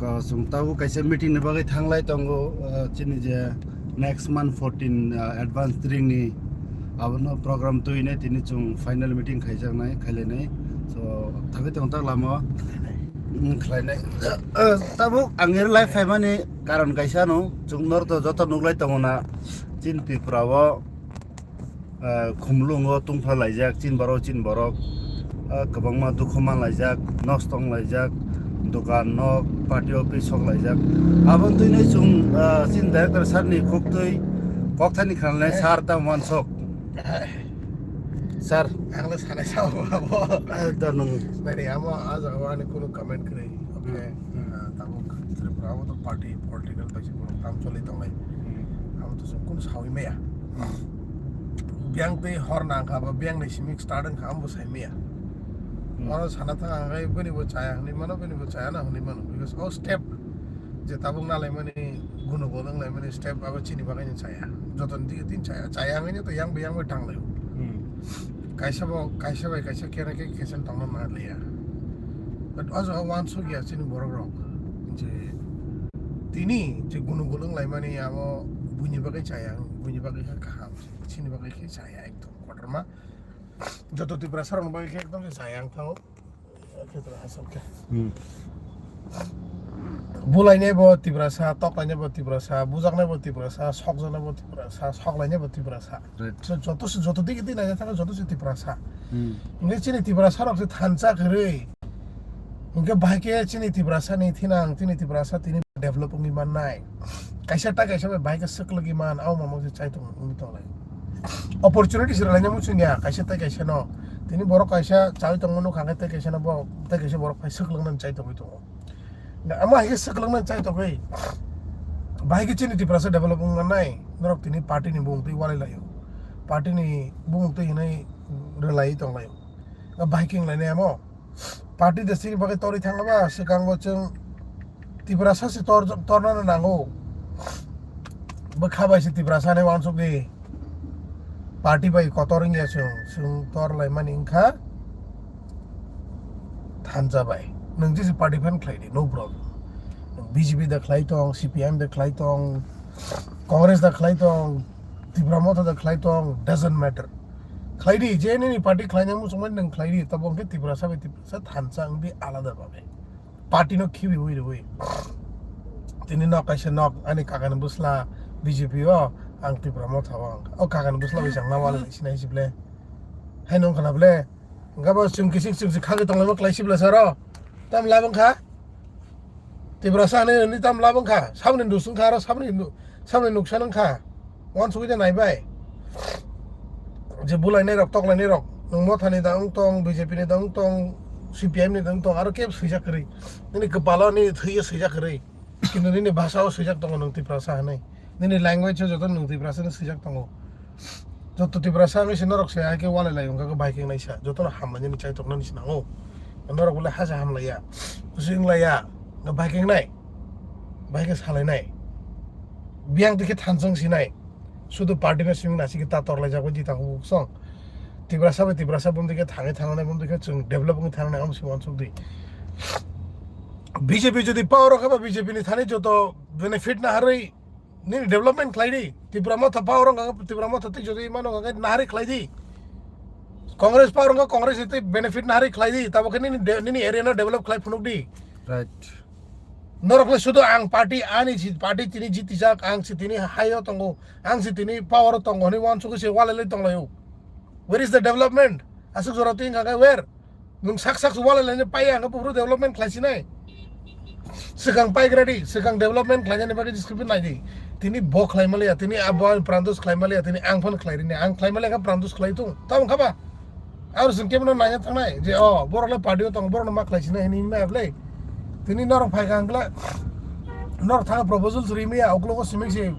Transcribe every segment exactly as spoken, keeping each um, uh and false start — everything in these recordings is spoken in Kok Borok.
Ah, chwng tabuk kaisa meeting ni bagwi thanglai tongo, ah, chini je next month fourteen, ah, advance training ni abono program twi nai tini chwng final meeting khaijaknai, khailainai. So, thangwi tong tak lama, mm, khlainai. Ah, tabuk ang eri live phaimani karon kaisa no, chwng nor to joto nuklai tongo na, chini Tripura o ah, khumlungo tungphla laijak, chin borok, chin borok, ah, kwbangma dukhu man laijak, nosto wng laijak, dokan nok, party office sok laijak. Aboni twino chwng, ah, chini director sir ni kok twi, kok thani khanle sir ta wansok. Sir. Ang le sanai sao abo. Ah, da nung. Nai, nai, amo ah jaga o ani kunu comment kwrwi. Okay. Hmm. Ah, tabuk Tripura o to party political bai se borok tam choli tonglai. Hmm. Amo to chwng kunu sawi maya. Hmm. Biyang twi hor nang kha ba biyang ni simi start wng kha, amo bo sai maya. Hmm. Oro sana thang ang hai bini bo chaya hwnwi mano, bini bo chaya na hwnwi mano. Because o step je tabuk nalaimani, gunu gunu wnglaimani step abo chini bagwi ni chaya. Joto ni dige tin chaya. Chaya wngwi to yang bo yang bai thanglai. Hmm. Kaisa bo, kaisa bai kaisa kena khe kesen tongna naliya. But o jaga wansuk ya chini borok rok. Je tini je gunu gunu wnglaimani abo buini bagwi chaya, buini bagwi khe kaham. Chini bagwi khe chaya ekdom kotorma. Joto Tiprasa rokni bagwi khe ekdom se chaya ang thango. Hmm. Bulainai bo Tiprasa, toklainai bo Tiprasa, bujaknai bo Tiprasa, sokjaknai bo Tiprasa, soklainai bo Tiprasa. Right. So, joto se, joto digi digi naina thangkha, joto se Tiprasa. Hmm. Hingke chini Tiprasa rok se thansa kwrwi. Hingke bahai khe chini Tiprasa ni thinang, chini Tiprasa tini develop wngwi mannai. Kaisa ta kaisa bai bahai khe swklwgwi man, abo mamang se chai tong wngwi tonglai. Opportunity se rwlaina muchung ya, kaisa tei kaisa no. Tini borok kaisa chawi tongma nukha khe tei kaisa no bo, tei kaisa borok phai swklwknani chai tongwi tongo. Na, ama hai khe swklwknani chai tongwi. Bahai khe chini Tiprasa develop wng mannai. Norok tini party ni bumung twi walai laio. Party ni bumung twi hinwi rwlai tonglaio. Bahai khe wnglainai amo. Party de sini bagwi torwi thangma ba, swkang bo chwng Tiprasa se tor, torna nango. Bwkha bai se Tiprasa ne wansuk di. Party bai kotor wngya chwng, chwng tor laimani wngkha thansa bai. Nwng jisi party phan khlai di, no problem. Nwng B J P da khlai tong, C P I M da khlai tong, Congress da khlai tong, Tipra Motha da khlai tong, doesn't matter. Khlai di, je nini party khlaina muchungmani nwng khlai di, tabo hwnkhe Tiprasa bai Tiprasa thansa wng di alada bhabe. Party no khibi wi rwi. Tini nok kaisa nok ani kaka ni bwsla B J P o ang Tipra Motha o ang. O kaka ni bwsla bai chang na wal sinai si ble. Hai nong khana ble. Gabo chwng kisik chwng si khagwi tong lama klai si ble saro. Tam labang kha. Tiprasa ni ni tam labang kha. Sabni dusung kha aro sabni nu-, sabni nuksa nang kha. Wansugwi de naibai. Je bulainai rok, toklainai rok. Nwng Mothani da wng tong, B J P ni da wng tong, C P I M ni da wng tong, aro kebo swijak kwrwi. Nini kwpalo nini thwiyo swijak kwrwi. Kintu nini bhasao swijak tongo nwng Tiprasa hwnwi. Nini language o joto nwng Tiprasa hwnwi swijak tongo. Joto Tiprasa wngwi se norok se hai khe walai lai wngkha khe bai khe wngnaisa. Jotono hamlainani chai toknani se nango. Norok bole hasa hamlaiya. Kusi wnglaiya. Bai khe wngnai. Bai khe salainai. Biyang twi khe thansa wng sinai. Sudu party no simi nasi kita tor lai jagwi di takhuk song. Tiprasa bai Tiprasa bumdi khe thangwi thangnai bumdi khe chwng develop wngwi thangnai ang si wansuk di. B J P jodi power o khe ba B J P ni thani joto benefit na harwi nini development khlai di. Tipra Motha power o khe Tipra Motha tei jodi mano khe na harwi khlai di. Congress power o khe Congress tei benefit na harwi khlai di. Tabo khe nini de-, nini area no develop khlai phunuk di. Right. Norok le sudu ang party, ani si party tini jitijak, ang si tini hai o tongo, ang si tini power o tongo hwnwi wansugwi se walai lai tonglaio. Where is the development? Aswk jora twi wngkha khe where? Nwng sak sak walai laina paiya hwnkhe buphuru development khlai sinai. Swkang paigra di, swkang development khlainani bagwi description nai di. Tini bo khlai maliya, tini abo ani Prandos khlai maliya, tini ang phano khlai rini, ang khlai maliya khe Prandos khlai tung. Tamo wngkha ba? Aro chwng kebono naina thangnai je, o, borok le party o tongo, borok no ma khlai sinai hwnwi ma ble. Tini norok phai kha hwnkhe norok thang proposal suri maya, uklogo simi se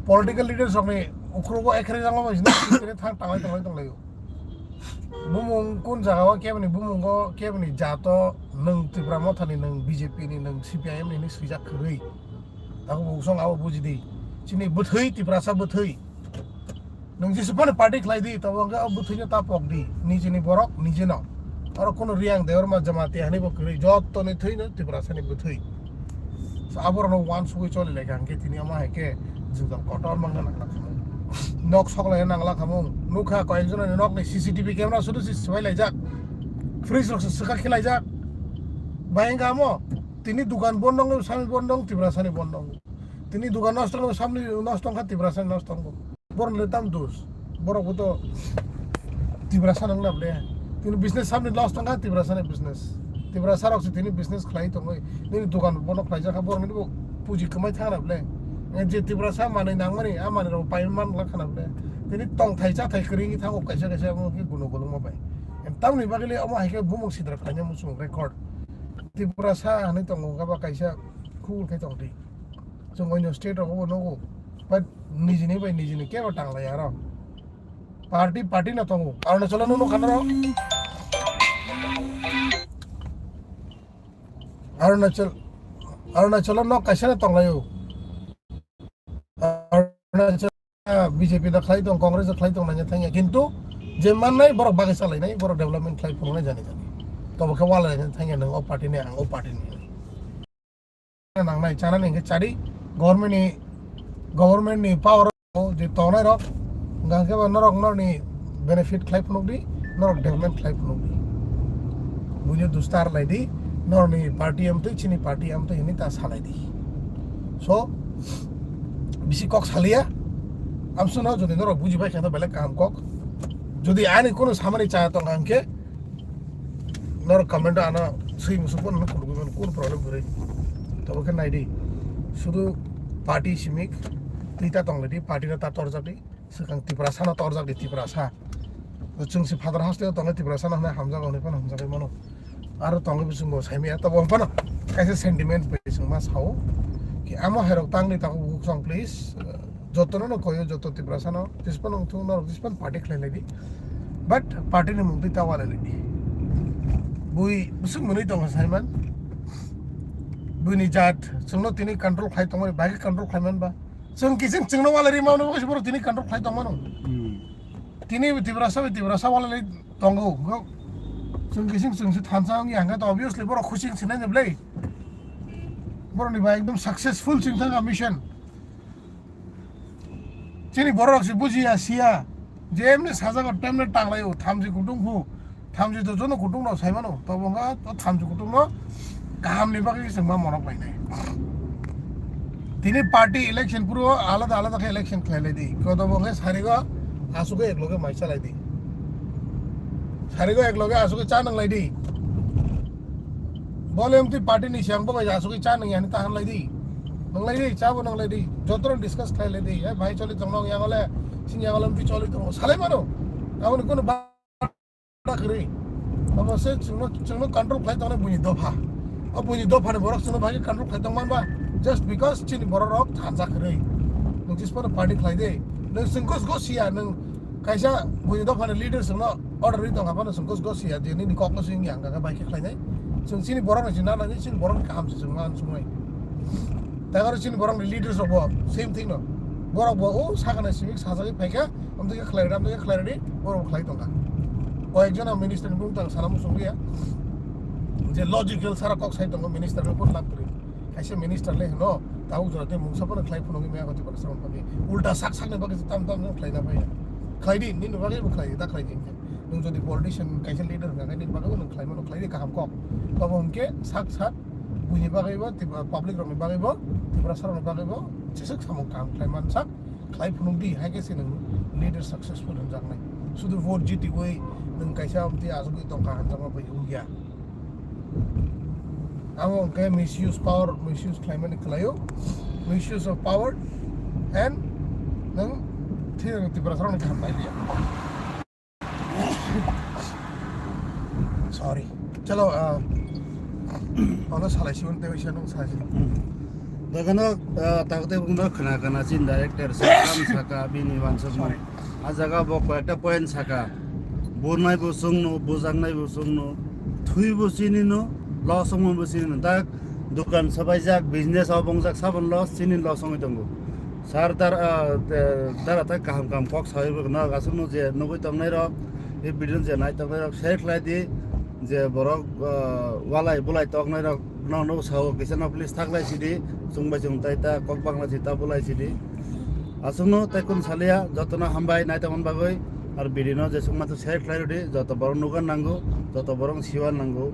political leaders rok ni ukrogo ekre jang ma sinai tini thang tanglai tanglai tonglaio. Bumung kun jaga o keboni bumung o keboni jato nwng Tipra Motha ni, nwng B J P ni, nwng C P I M ni hwnwi swijak kwrwi. Abo bo song abo buji di. Chini bwthwi Tiprasa bwthwi. Nwng jesa phano party khlai di, tabo hwnkhe o bwthwino ta pok di, nijini borok nijino. Oro kuno Reang, Debbarma, Jamatia hinwi bo kwrwi, jottoni thwino Tiprasani bwthwi. Aborokno uansugwi choli lai kha hwnkhe tini omo hai khe jwng jang kotor mangna nangla khamung. Nok sok lai nangla khamung. Nukha koyek jona ni nokni C C T V camera sudu si swbai laijak. Fridge rok se swkak khe laijak. Bai wngkha omo. Tini dukan bondo wngwi samni bondo wng Tiprasani bondo wng. Tini dukan nosto wngwi samni nosto wngkha Tiprasani nosto wng. Borok le tam dos. Borok bo to Tiprasa nang na ble. Tini business samni loss tangkha Tiprasa ni business. Tiprasa rok se tini business khlai tongwi. Nini dukan bono khlai jakha borok ni bo puji kwmai thang na ble. Je Tiprasa manwi nang mani a manwi rok pai man la khana ble. Tini tong thai cha thai kwrwi thango kaisa kaisa omo khe guno gulung ma bai. Tamni bagwi le omo hai khe bumung sidra khlaina muchung record. Tiprasa hanwi tongo wngkha ba kaisa khul khe tong di. Chwng oino state rogo bo nogo. But nijini bai nijini kebo tanglai aro. Party party no tongo. Arunachal no nukha noro. Arunachal Arunachal no kaisa no tonglaio. Arunachal B J P da khlai tong, Congress da khlai tong nanya thangya. Kintu je mannai borok bagwi chalainai, borok development khlai phunuknai jani jani. Tobo khe wala thangya nang o party ni ang o party ni. Nangnai chanani hwnkhe chari government ni, government ni power o je tongnai rok hwnkha khe bo norok norni benefit khlai phunuk di, norok development khlai phunuk di. Buino dustar lai di, norni party amtwi chini party amtwi hwnwi ta salai di. So bisi kok salia, amswkno jodi norok buji bai khe to belai kaham kok. Jodi ani kono samani cha tong hwnkhe norok comment o ano swi musu phone no khulugwi mano, kun problem kwrwi. Tobo khe nai di. Sudu party simik twi ta tong lai di, party no ta torjak di. Swkang Tiprasa no torjak di, Tiprasa. Chwng si Phadar haste o tongo, Tiprasa no hwnwi hamjago hwnwi phano hamjagwi mano. Aro tongwi bo chwng bo saimaya, tobo phano kaisa sentiment bai chwng ma sao. Ki amo hai rok tang di, takhuk bukhuk song please. Jotono no koyo, joto Tiprasa no, tispan wngthung norok tispan party khlai lai di. But party ni mung twi ta walai lai di. Bui bwswk mwnwi tongo saiman. Buini jat chwngno tini control khlai tongmani, bai khe control khlai man ba. Chwng kising chwngno walai ri mano, bwkha borok tini control khlai tong mano. Hmm. Tini Tiprasa bai Tiprasa walai lai tongo. Chwng kising chwng se thansa wngya hwnkhe to obviously borok khusing sinai ni bwlai. Borokni bai ekdom successful chwng thangkha mission. Chini borok se bujiya, siya. Je emni sajago temni tanglaio, thamchi kutung phu. Thamchi to jono kutung no saimano. Tobo wngkha to thamchi kutung no kaham ni bagwi chwng ma monok lainai. Tini party election puro alada alada khe election khlai lai di. Koto bo khe sarigo aswk ek loge mai cha lai di. Sarigo ek loge aswk cha nang lai di. Bole emtwi party ni siyang bo kaisa aswk cha nang yani ta han lai di. Nang lai di, cha bo nang lai di. Joto rok discuss khlai lai di. Eh, bhai choli tong nang yang ole, sing yang ole emtwi choli tong. Salai mano. Aboni kono ba-, ba kwrwi. Abo se chwngno, chwngno control khlai tong buini dopha. O buini dopha ni borok chwngno bhai control khlai tong man ba. Just because chini borok rok thansa kwrwi. Nung jispa party khlai di. Nung sengkos gos ya nung Kaisa buini dophani leader chwngno order ri tongkha phano chwng gos gos ya je nini kokno swngya hwnkha khe bai khe khlainai. Chwng chini borokno se nanani chini borokni kaham se chwng ma swngwi. Tei oro chini borokni leaders rok bo same thing no. Borok bo o sakani simi sajagwi phaikha, amtwi khe khlai rwdi, amtwi khe khlai rwdi, borok bo khlai tongkha. Koyek jona minister ni bumung tang sana muchung ya. Je logical sara kok sai tongo minister no phone lab kwrwi. Kaisa minister le hino, tabuk jora tei mungsa phano khlai phunugwi maya koti para srong phagi. Ulta sak sakni bagwi tam tam no khlaina bai. Khlai di, nini bagwi bo khlai di, ta khlai di. Nwng jodi politician kaisa leader hwnkha khe nini bagwi bo nwng khlai mano, khlai di kaham kok. Tobo hwnkhe sak sak buini bagwi bo, tei public rokni bagwi bo, Tiprasa rokni bagwi bo, jeswk samung kaham khlai man sak, khlai phunuk di, hai khe se nwng leader successful hwnjaknai. Sudu vote jitiwi nwng kaisa amtwi achugwi tongkha hwnjakma bai wngya. Amo hwnkhe misuse power, misuse khlaimani khlaio, misuse of power and nwng thwi Tiprasarokni kaham bai liya. Sorry. Chalo, ah, ono salai sibon tei waisa nwng salai sibon. Dagano, ah, takte bungno khna khna chin director sakam saka bini wansok. Sorry. A jaga bo koyekta point saka. Burnai bo chwngno, bujaknai bo chwngno, thwi bo chinino, loss wngma bo chinino. Tak dukan sabaijak, business obongjak, sabon loss, chini loss wngwi tongo. Sir, dar, ah, te, dara tak kaham kaham kok sawi bo no, aswkno je nugwi tongnai rok, e video je nai tongnai rok, share khlai di, je borok, ah, walai bulai tongnai rok, Nono sao kisa no please thaklai sidi, chwng bai chwng tai ta kok bangla si ta bulai sidi. Aswkno tai kun salia, jotono hambai nai tongmani bagwi, ar video no je chwng mantha share khlai rwdi, joto borok nugan nango, joto borok siwa nango,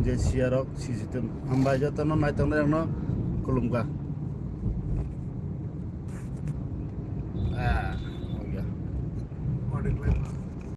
je siya rok sijitun. Hambai jotono nai tongnai rokno khulumkha.